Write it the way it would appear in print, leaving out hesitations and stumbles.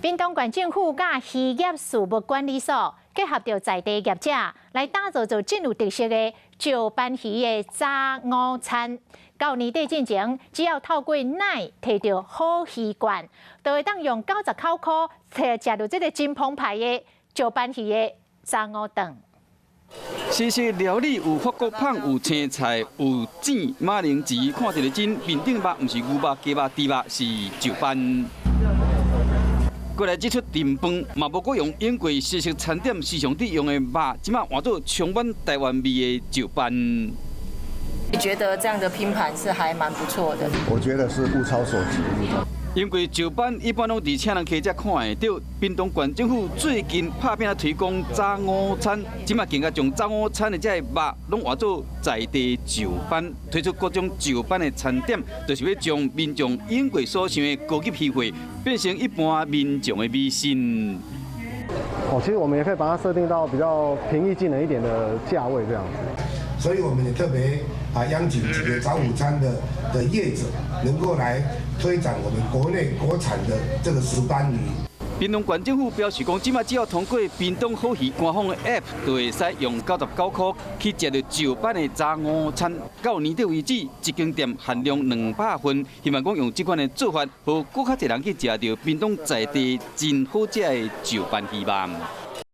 屏東縣政府佮漁業事務管理所結合著在地業者，來打造做真有特色的石斑魚的早午餐。到年底進前，只要透過 LINE 提著好魚券，就會當用99塊提食著這个真澎湃的石斑魚的早午頓。西式料理有法國麭，有青菜，有煎馬鈴薯，看一个真面頂肉，毋是牛肉、雞肉、豬肉，是石斑。過來這出燉飯，嘛無閣用英國西式餐點時常佇用的肉，這馬換做充滿台灣味的石斑。你覺得這樣的拼盤是還蠻不錯的。我覺得是物超所值。因為石斑一般攏佇請人客才看會著，屏東縣政府最近拍拚推廣早午餐，這馬更加將早午餐的這个肉攏換做在地石斑，推出各種石斑的餐點，就是欲將民眾用過所想的高級魚貨，變成一般民眾的迷信。哦，其實我們也可以把它設定到比較平易近人一點的價位，這樣子。所以我們也特別啊邀請幾個早午餐的業者，能夠來推展我們國內國產的這個石斑魚。屏東縣政府表示講，這馬只要通過屏東好魚官方的 App，就會使用99塊去食著石斑的早午餐。到年底為止，一間店限量200份，希望講用這款的做法，予閣較濟人去食著屏東在地真好食的石斑魚肉。